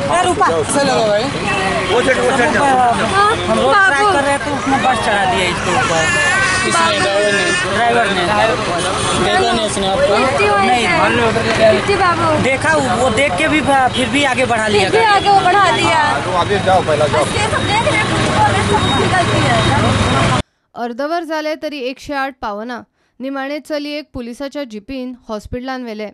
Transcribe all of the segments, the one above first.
हम road try कर रहे थे, उसने बस चढ़ा दिया इसके ऊपर। ड्राइवर ने देखा नहीं इसने आपको? नहीं देखा, वो देख के भी फिर भी आगे बढ़ा लिया, फिर आगे वो बढ़ा दिया। जाओ पहला जाओ। अर्दवर जालें तरी 108 पावना। निमाणे चलयेक पुलिसाच्या जिपीन हॉस्पिटलान व्हेलें।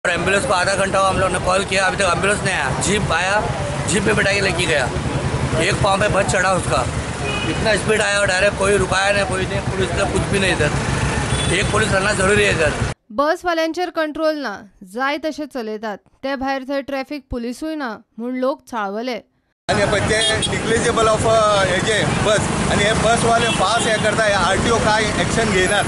एम्बुलेंस को आधा घंटा हम लोग ने कॉल किया, अभी तक एम्बुलेंस नहीं आया। जीप आया, जीप में बैठा के लेके गया। एक पाँव में बस चढ़ा उसका, इतना स्पीड आया और डायरेक्ट कोई रुकाया नहीं, कोई नहीं, पुलिस ने कुछ भी नहीं। इधर एक पुलिस रहना जरूरी है इधर। बसवाल्यांचेर कंट्रोल ना, जाय तशें चलयतात। ते भायर थंय ट्रॅफिक पुलिसूय ना म्हूण लोक चाळवले। आनी पळय ते निग्लिजेबल ऑफ हेजे बस, आनी हे बसवाले फास्ट हे करता। हे आरटीओ काय एक्शन घेयनात,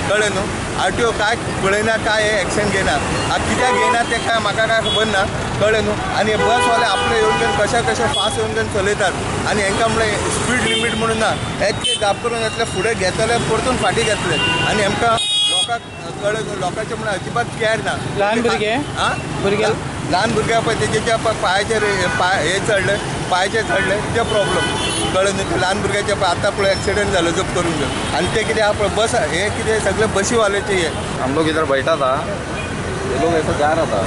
कळ्ळें न्हू? आरटीओ काय पळयना, काय हे एक्शन घेयनात। आतां कित्याक घेयनात ते काय म्हाका काय खबर ना, कळ्ळें न्हू? आनी हे बसवाले आपले येवन घेवन कशा कशे फास्ट येवन घेवन चलयतात। आनी हेंकां म्हणल्यार स्पीड लिमीट म्हणून ना, हे जाप करून येतले, फुडें घेतले परतून फाटीं घेतले। आनी हेमकां लोकांक कळ्ळें, लोकांचें म्हणल्यार अजिबात कॅर ना। ल्हान भुरगे, आं ल्हान भुरग्यां पळय तेजे पांयाचेर पांय हे चडले, पांयाचेर चडले ते प्रॉब्लम, कळ्ळें न्हू? ल्हान भुरग्याचे आतां पळय एक्सिडंट जालो जप करून घेवन। आनी ते कितें आहा पळय बस हे कितें सगळे बसीवाल्याचे हे। हम लोग इधर बैठा था, ये लोग ऐसे जा रहा था,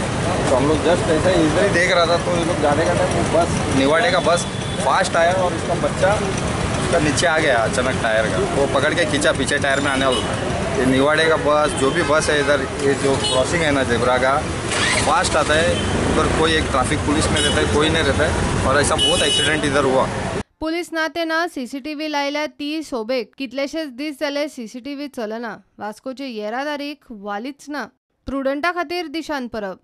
तो हम लोग जस्ट ऐसे इधर ही देख रहा था, तो ये लोग जाने का टाइम बस निवाड़े का बस फास्ट आया और उसका बच्चा उसका नीचे आ गया अचानक टायर का, वो पकड़ के खींचा, पीछे टायर में आने वाला था। ये निवाड़े का बस जो भी बस है इधर, ये जो क्रॉसिंग है ना जेब्रा का, फास्ट आता है उधर, कोई एक ट्रैफिक पुलिस नहीं रहता है, कोई नहीं रहता है, और ऐसा बहुत एक्सीडेंट इधर हुआ। पुलीस ना ते ना सीसीटीव्ही लायल्या ती सोबेक। कितलेशेच दीस जाले सीसीटीव्ही चलना। वास्कोचे येरादारीक वालीच ना। प्रुडंटा खातीर दिशांत परब।